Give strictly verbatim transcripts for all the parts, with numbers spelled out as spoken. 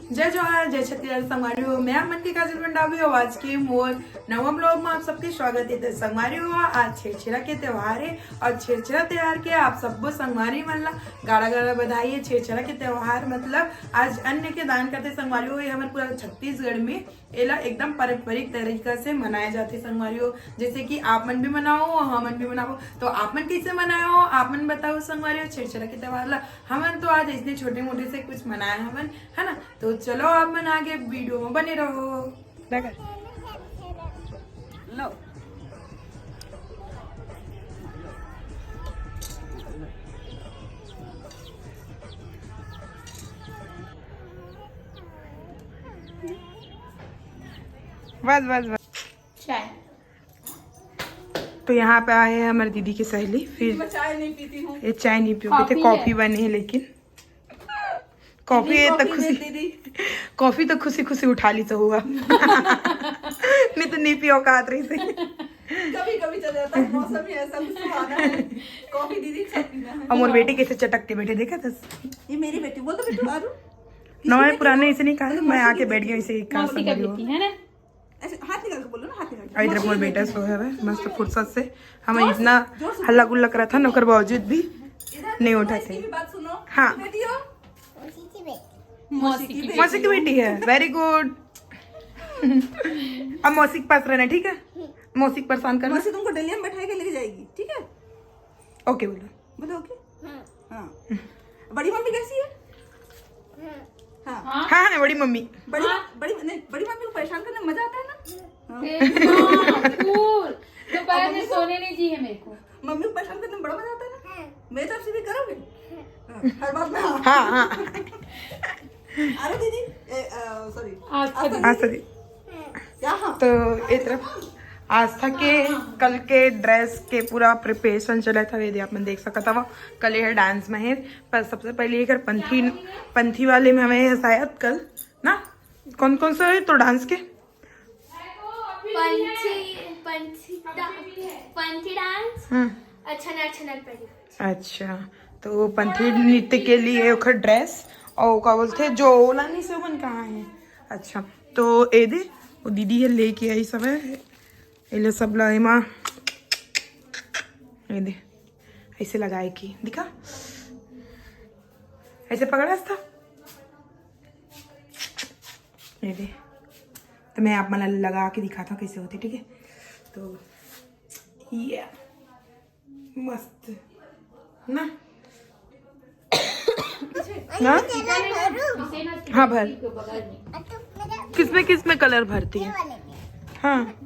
जय जोहार, जय छत्तीसगढ़ संगवारी हो। मैं आप मन के काजल मंडावी हो। आज के मोर नवा ब्लॉग में आप सबके स्वागत है। तो संगवारी हो, आज छेरछेरा के त्योहार है और छेरछेरा त्योहार के आप सब्बो संगवारी मन ला गाड़ा गाड़ा बधाई है। छेरछेरा के त्योहार मतलब आज अन्न के दान करते संगवारी हो। ये हमर पूरा छत्तीसगढ़ में एला एकदम पारंपरिक तरीका से मनाए जाथे संगवारी हो। जैसे कि आप मन भी मनाओ, हमन भी मनाओ। तो आप मन कैसे मनाए हो, आप मन बताओ संगवारी हो। छेरछेरा के त्योहार ला हमन तो आज इतने छोटे मोटे से कुछ मनाए हवन, है ना। तो चलो आप मन आगे वीडियो में बने रहो। लो। बस बस बस। चाय। तो यहाँ पे आए हैं हमारी दीदी की सहेली। फिर मैं चाय नहीं पीती हूँ। ये चाय नहीं पियोगे थे, कॉफी है। कॉफी बनी है लेकिन कॉफी दीदी, है तो कॉफी दे खुशी दीदी। कॉफी तो खुशी खुशी उठा ली तो हुआ। नहीं तो नहीं पियो का रही से। कभी कभी चल जाता है, मौसम ही ऐसा कुछ सुहाना है। कॉफी दीदी के साथ पीना है। और मोर बेटी कैसे चटक के बैठे, देखा था? ये मेरी बेटी, बोल दो बेटू, आरू। नवे पुराने इसे नहीं कहा, मैं आके बैठ गई इसे एक मौसी का बेटी है ना। ऐसे हाथ निकाल के बोलो ना, हाथ निकाल के। और इधर मोर बेटा सो है, मस्त फुर्सत से। हम इतना हल्ला गुल्ला करा था ना, ओकर बावजूद भी नहीं उठा थे। बात सुनो। हाँ। बेटी हो? मौसी की बेटी। मौसी की बेटी है, वेरी गुड। अब मौसी के पास रहना, ठीक है? मौसी को परेशान करना। मौसी तुमको डलिया में बैठा के लेके जाएगी, ठीक है? ओके बोलो। बोलो ओके। हाँ। बड़ी मम्मी कैसी है? हाँ। हाँ, हाँ, बड़ी मम्मी। बड़ी, बड़ी, नहीं, बड़ी मम्मी को परेशान करने में मजा आता है ना? हाँ। एकदम cool। दोपहर में सोने नहीं दी है मेरे को। मम्मी को परेशान करने में बड़ा मजा आता है ना? मेरे तरफ से भी करोगे? हाँ, हर बात में हाँ। हाँ, हाँ। अरे दीदी, ए, अ, सॉरी। आस्था दीदी। आस्था दीदी। क्या हाँ? तो ये तरफ आस्था के कल के ड्रेस के पूरा प्रिपरेशन चला था। ये दे आप मन देख सकत हव, कल ये डांस में है। पर सबसे पहले ये कर पंथी, पंथी वाले में हमें है शायद कल ना, कौन कौन सा है तो डांस के? पंछी, पंछी डा-, पंछी डांस। हम्म। अच्छा ना, अच्छा ना पहले। अच्छा, तो पंथी नृत्य के लिए ओकर ड्रेस और का बोलते हैं जो ओला नहीं से मन कहाँ है। अच्छा, तो ए दे, वो दीदी है लेके आई सब है, एले सब ला एमा, ए दे, ऐसे लगाए की दिखा, ऐसे पकड़ा था, ए दे, तो मैं आप मन ला लगा के दिखाता हूँ कैसे होते, ठीक है? तो ये मस्त ना? हाँ? हाँ, भर। किसमें, किसमें कलर भरती है? हाँ।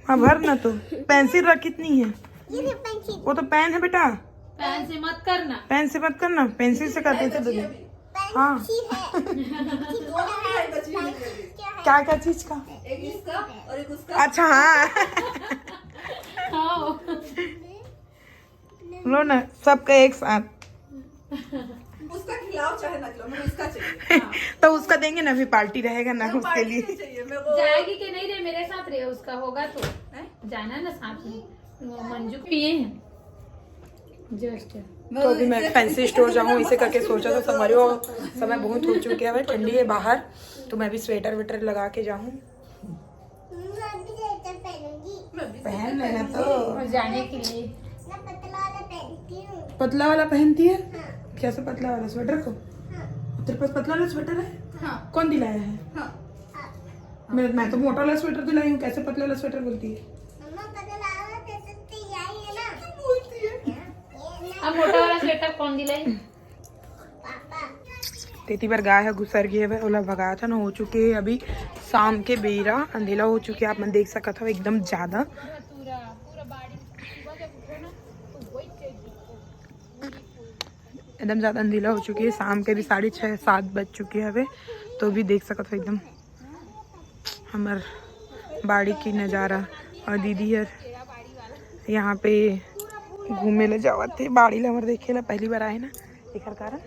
हाँ, भर ना तो। पेंसिल रख, कितनी है? वो तो पेन है बेटा। पेन से मत करना। पेन से मत करना, पेंसिल से करते थे दीदी। हाँ। क्या, क्या चीज का? एक इसका और एक उसका। अच्छा, हाँ। हाँ। लो ना, सबका एक साथ। उसका खिलाओ चाहे ना खिलाओ, मुझे इसका चाहिए। हाँ। तो उसका देंगे ना, अभी पार्टी रहेगा ना उसके लिए। चाहिए, मैं वो जाएगी कि नहीं रे, मेरे साथ रहे, उसका होगा तो। हैं? जाना ना साथ में। वो मंजू पिए हैं। Just। तो अभी मैं फैंसी स्टोर जाऊँ, इसे करके सोचा था संगवारी हो, समय बहुत हो चुके हैं, ठंडी है बाहर, तो मैं अभी स्वेटर वेटर लगा के जाऊँ। पहन लेना तो। और जाने के लिए। पतला वाला पहनती है? हाँ। कैसे पतला वाला स्वेटर को? हाँ। तेरे पास पतला वाला स्वेटर है? हाँ। कौन दिलाया है? हाँ। मैं, मैं तो मोटा वाला स्वेटर दिलाई हूँ, कैसे पतला वाला स्वेटर बोलती है? मम्मा, पतला वाला स्वेटर तो यही है ना? बोलती है। अब मोटा वाला स्वेटर कौन दिलाई? तेती बर गाय ह घुसर गे हवय, ओला भगात हन। हो चुके हे अभी शाम के बेरा, अंधेला हो चुके हे। आप मन देख सकत हव एकदम ज्यादा, एकदम ज्यादा अंधेला हो चुके हे। शाम के भी साढ़े छः सात बज चुके हवे, तो भी देख सकत हव एकदम हमर बाड़ी के नजारा। और दीदी हर यहाँ पे घूमे ले जावत हे बाड़ी ला, हमर देखे ला पहली बार आए ना, एकर कारण।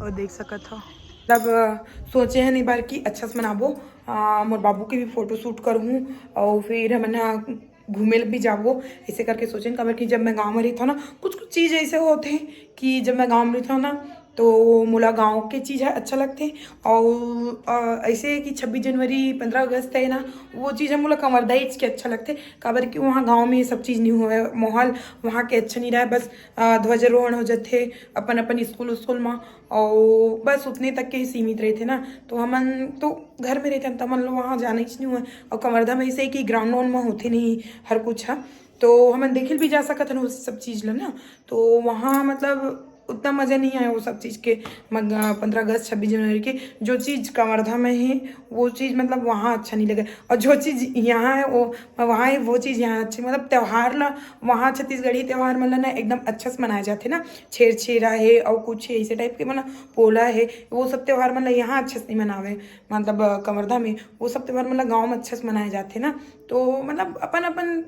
और देख सकत हो, मतलब सोचे हन ई बार कि अच्छा से मनाबो, आ, मोर बाबू के भी फोटो शूट करहूँ और फिर हमन ह घूमे ला भी जाबो, ऐसे करके सोचेन। काबर कि जब मैं गाँव में रहिथव ना, कुछ कुछ चीज ऐसे होथे कि जब मैं गाँव में रहिथव ना, तो मोला गाँव के चीज़ ह अच्छा लगथे। और अ, ऐसे है कि छब्बीस जनवरी, पंद्रह अगस्त है ना, वो चीज़ ह मोला कवर्धा के अच्छा लगथे, काबर कि वहाँ गाँव में ये सब चीज़ नहीं होवे, माहौल वहाँ के अच्छा नहीं रहे। बस अ, ध्वजारोहण हो जाथे अपन अपन स्कूल उस्कूल में, और बस उतने तक के ही सीमित रहथे ना। तो हमन तो घर में रहथन, तो हमन लो वहाँ जाना ही नहीं हुआ। और कवर्धा में ऐसे है कि ग्राउंड वाउंड में होथे नहीं हर कुछ ह, तो हमन देखे भी जा सकत हन वो सब चीज़ ला ना। तो वहाँ मतलब उतना मज़ा नहीं आया वो सब चीज़ के। मग पंद्रह अगस्त, छब्बीस जनवरी के जो चीज़ कवर्धा में है, वो चीज़ मतलब वहाँ अच्छा नहीं लगे, और जो चीज़ यहाँ है वो वहाँ है, वो चीज़ यहाँ अच्छी। मतलब त्यौहार ला वहाँ छत्तीसगढ़ी त्यौहार मन ला ना एकदम अच्छा से मनाया जाथे ना। छेरछेरा है और कुछ ऐसे टाइप के मतलब पोला है, वो सब त्यौहार मन ला यहाँ अच्छे से नहीं मनावे। मतलब अ, कवर्धा में वो सब त्यौहार मन ला गाँव में अच्छे से मनाया जाथे ना। तो मतलब अपन अपन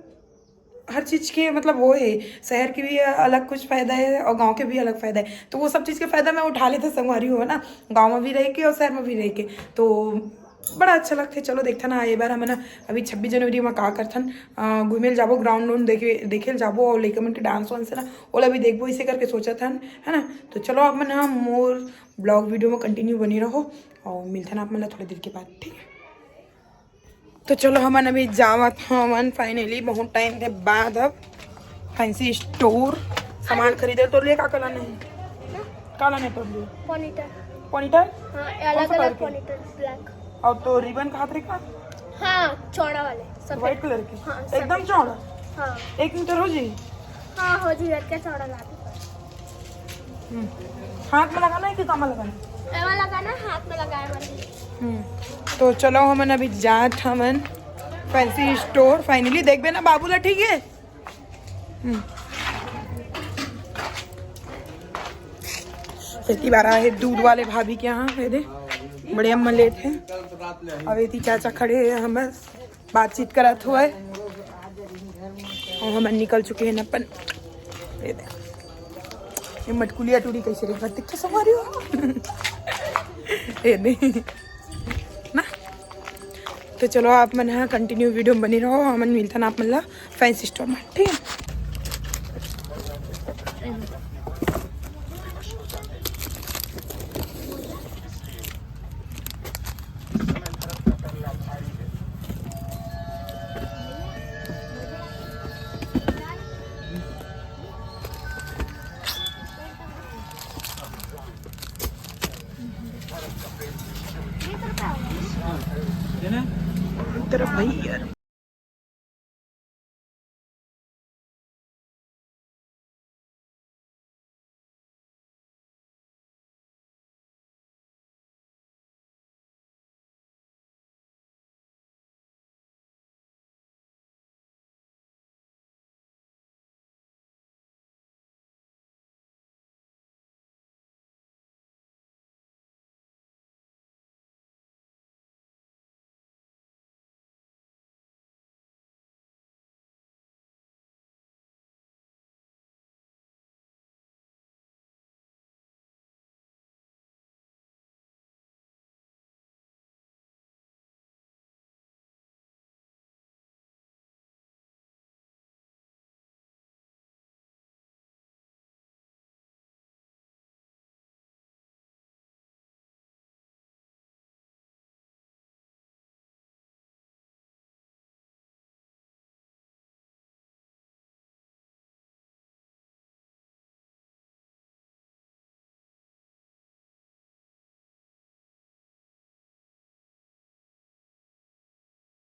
हर चीज़ के मतलब वो है, शहर के भी अलग कुछ फ़ायदा है और गाँव के भी अलग फ़ायदा है। तो वो सब चीज़ के फ़ायदा मैं उठा लेथे संगवारी हो ना, गाँव में भी रह के और शहर में भी रह के। तो बड़ा अच्छा लगथे। चलो देखथन ना, ये बार हमन अभी छब्बीस जनवरी में का करथन, अ, घूमे ल जाबो, ग्राउंड व्राउंड देखे देखे ल जाबो, और लइका मन के डांस वांस है ना, ओला भी देखबो, इसे करके सोचत हन, है ना। तो चलो आप मन ह मोर ब्लॉग वीडियो में कंटिन्यू बने रहो, और मिलथन आप मन ला थोड़ी देर के बाद, ठीक है। तो चलो हमन अभी जावत हमन फाइनली, बहुत टाइम के बाद अब फैंसी स्टोर सामान खरीदे। तोर लिए का का लाना है? का लाना है तोर लिए? पॉनीटर। पॉनीटर? हाँ, कौन अलग सा अलग कलर के? पॉनीटर, ब्लैक। और तो रिबन कहाँ पे का? हाँ, चौड़ा वाले, सफेद। व्हाइट कलर के? हाँ, एकदम सफेद। चौड़ा? हाँ। एक मीटर हो जी? हाँ, हो जी, इतना चौड़ा ला दो। हम्म। हाथ में लगाना है कि कहाँ में लगाना है? एमा लगाना, हाथ में लगाए वाली। हम्म। तो चलो हमन अभी जात हमन फैंसी स्टोर। फाइनली देखबे ना बाबू ला, ठीक है। हम्म। एती बार आए हे दूध वाले भाभी के यहाँ, ये दे बड़े अम्मा लेट है। अब एती चाचा खड़े हैं, हम बस बातचीत करत हुए और हमन निकल चुके हैं अपन। ये दे, ये मटकुलिया टूरी कैसे रे घर दिखे सवारी हो। ये दे ना। तो चलो आप मन ह कंटिन्यू वीडियो में बने रहो, हमन मिलथन आप मन ला फैंसी स्टोर में, ठीक है। तेरा भाई यार।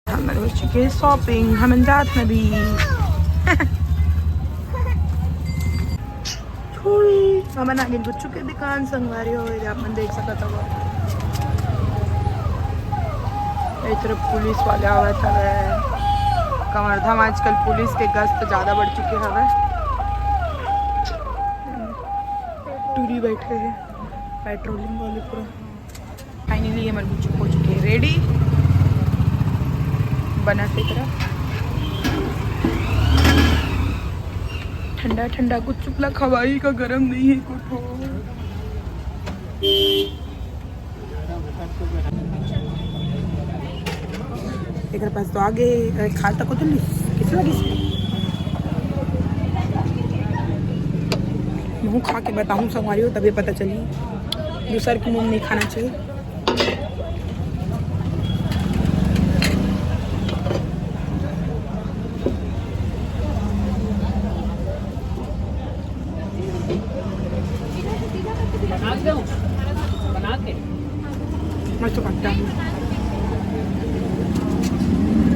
हमर हो चुके शॉपिंग, हमन जात हन अभी। छुई, हमन आगे गुच्चू के दुकान संगवारी हो, ये आप मन देख सकत हो। ये तरफ पुलिस वाले आवत हवे। कवर्धा में आजकल पुलिस के गश्त ज्यादा बढ़ चुके हवे। टूरी बैठे हैं पेट्रोलिंग वाले पूरा। फाइनली हमर गुपचुप हो चुके हैं रेडी, बनत हे तरह। ठंडा ठंडा गुपचुप ला खवाई का, गरम नहीं है कुछ हो। एकर पास तो आगे, अरे, खा तको तो नहीं, किस लगी? मुँह खा के बताऊँ संगवारी हो, तभी पता चली। दूसर के मुँह नहीं खाना चाहिए। मस्त बनता है।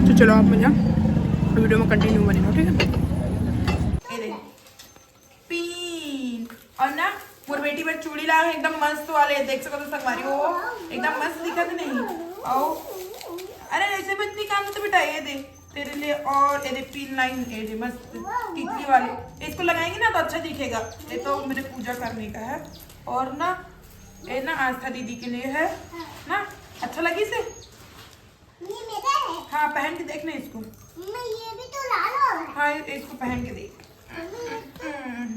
तो चलो, आप मजा वीडियो में कंटिन्यू बने रहो, ठीक है? पिंक। और ना, मोर बेटी बर चूड़ी ला एकदम मस्त वाले, देख सकत हो संगवारी हो, एकदम मस्त दिखत नहीं। आओ, अरे ऐसे मत निकाल तो बेटा, ये दे तेरे लिए। और ये दे पिन लाइन, ये दे मस्त टिकली वाले, इसको लगाएंगे ना तो अच्छा दिखेगा। ये तो मेरे पूजा करने का है। और ना, ये ना आस्था दीदी के लिए है ना, अच्छा लगी से? ये मेरा है। हाँ, पहन के देखना इसको। मम्मी, ये भी तो लाल हो रहा है। हाँ, ये, इसको पहन के देख। मम्मी,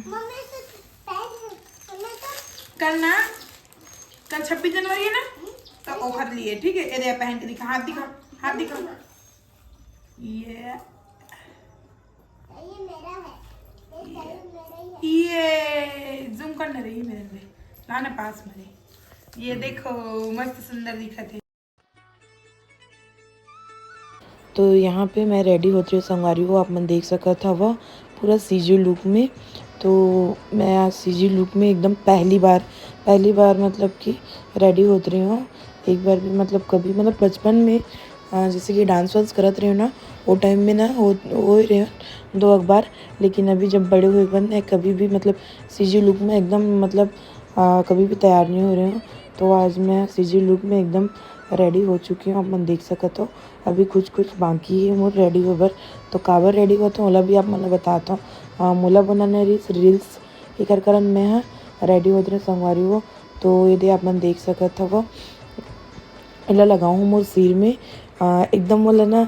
मम्मी, इसे पहन, मम्मी तो कल ना, कल छब्बीस जनवरी है ना, तो ओखर लिए, ठीक है? ये दे, पहन के दिखा, हाथ दिखा, हाथ दिखा। ये, ये मेरा है। ये सारे मेरा ही है। ये जूम कर ना रही मेरे में, लाना पास में रही। ये देखो, मस्त सुंदर दिखत है। तो यहाँ पे मैं रेडी होत रही हूँ संगवारी हो, आप मन देख सकत हव पूरा सीजू लुक में। तो मैं आज सीजू लुक में एकदम पहली बार, पहली बार मतलब कि रेडी होत रही हूँ। एक बार भी मतलब कभी मतलब बचपन में, अ, जैसे कि डांस वांस करत रही हूँ ना, वो टाइम में ना हो, हो रहे हूँ दो एक बार, लेकिन अभी जब बड़े हुए के बाद मैं कभी भी मतलब सीजू लुक में एकदम मतलब, अ, कभी भी तैयार नहीं हो रही हूँ। तो आज मैं सीजू लुक में एकदम रेडी हो चुकी हूँ, आप मन देख सकत हो। अभी कुछ कुछ बाकी है मोर रेडी होए बर, तो काबर रेडी होत हूँ ओला भी आप मन ल बतात हूँ। अ, मोला बनाना रहिस रील्स, एकर कारण मैं ह रेडी होत रहे संगवारी हो। तो ये दे आप मन देख सकत हव, एला लगाऊँ मोर सिर में। अ, एकदम मोला ना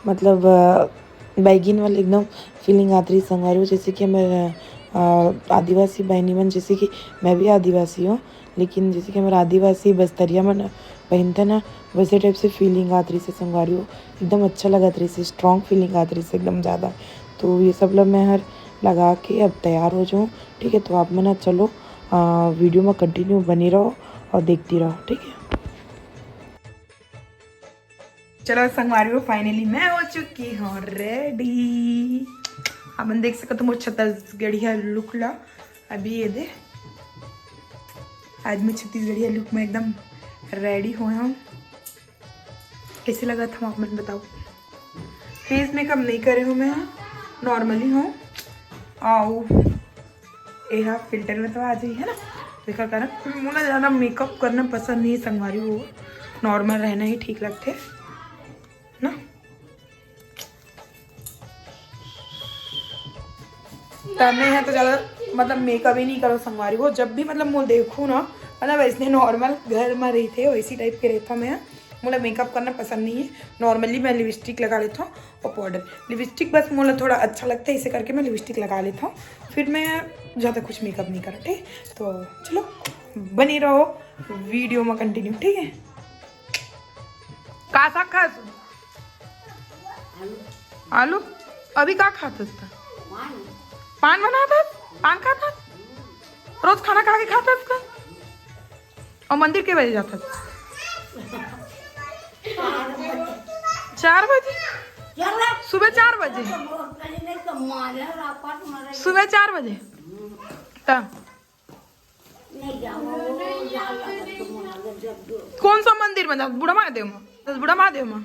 मतलब, अ, बैगिन वाला एकदम फीलिंग आत रही संगवारी हो, जैसे कि हमर, अ, आदिवासी बहनी मन, जैसे कि मैं भी आदिवासी हूँ, लेकिन जैसे कि हमर आदिवासी बस्तरिया मन पहनथे ना, वैसे टाइप से फीलिंग आत रही से संगवारी हो, एकदम अच्छा लगत रही से, स्ट्रॉन्ग फीलिंग आत रही से एकदम ज़्यादा। तो ये सब ला मैं हर लगा के अब तैयार हो जाऊँ, ठीक है? तो आप मन चलो, अ, वीडियो में कंटिन्यू बने रहो और देखती रहो, ठीक है? चलो संगवारी हो, फाइनली मैं हो चुकी हूँ रेडी। आप मन देख सकत हो मोर छत्तीसगढ़िया लुक ला। अभी ये दे, आज मैं छत्तीसगढ़िया लुक में एकदम रेडी होए हूँ। कैसे लगत हूँ आप मन बताओ। फेस मेकअप नहीं करे हूँ मैं, नॉर्मली हूँ। आओ, एहा फिल्टर में तो आ जाई है ना, तो एकर कारण मोला ज़्यादा मेकअप करना पसंद नहीं है संगवारी हो, नॉर्मल रहना ही ठीक लगथे ना। त मैं ह तो ज़्यादा मतलब मेकअप ही नहीं करो संगवारी हो, जब भी मतलब मोला देखू ना, मतलब ऐसने नॉर्मल घर में रहिथे वैसी टाइप के रहता मैं। मोला मेकअप करना पसंद नहीं है, नॉर्मली मैं लिपस्टिक लगा लेता हूँ और पाउडर। लिपस्टिक बस मोला थोड़ा अच्छा लगता है, इसे करके मैं लिपस्टिक लगा लेता हूँ, फिर मैं ज़्यादा कुछ मेकअप नहीं करो, ठीक? तो चलो बने रहो वीडियो में कंटिन्यू, ठीक है? का साग खास? आलू। अभी का खात हस त? पान बनात हस? पान खात हस? रोज खाना खा के खात हस का? और मंदिर के बजे जात हस? चार बजे। सुबह चार बजे। सुबह चार बजे। त कौन सा मंदिर में जात? बूढ़ा महादेव में। बस बूढ़ा महादेव में।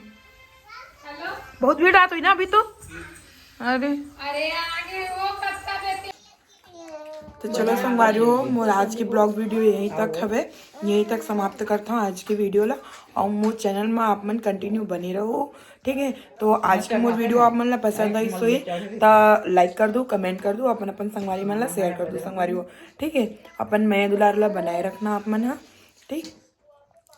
बहुत भीड़ रहत होही ना अभी तो। अरे। तो चलो संगवारी हो, मोर आज के ब्लॉग वीडियो यहीं तक हवे। यहीं तक समाप्त करता हूँ आज के वीडियो ला। और मोर चैनल में आप मन कंटिन्यू बने रहो, ठीक है? तो आज के मोर वीडियो आप मन ला पसंद आइस होही त लाइक कर दो, कमेंट कर दो, अपन अपन संगवारी मन ला शेयर कर दो संगवारी हो, ठीक है? अपन मया दुलार ला बनाए रखना आप मन हा, ठीक?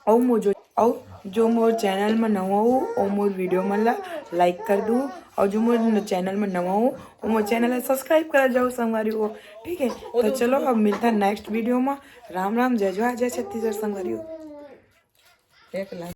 अउ मोर जो, अउ जो मोर चैनल में नवा हो, ओ मोर वीडियो मन ला लाइक कर दो, और जो मोर चैनल में नवा हो, ओ मोर चैनल ला सब्सक्राइब करा जाओ संगवारी हो, ठीक है? तो चलो अब मिलता है नेक्स्ट वीडियो में। राम राम, जय जोहार, जय छत्तीसगढ़ संगवारी हो। एक लाख।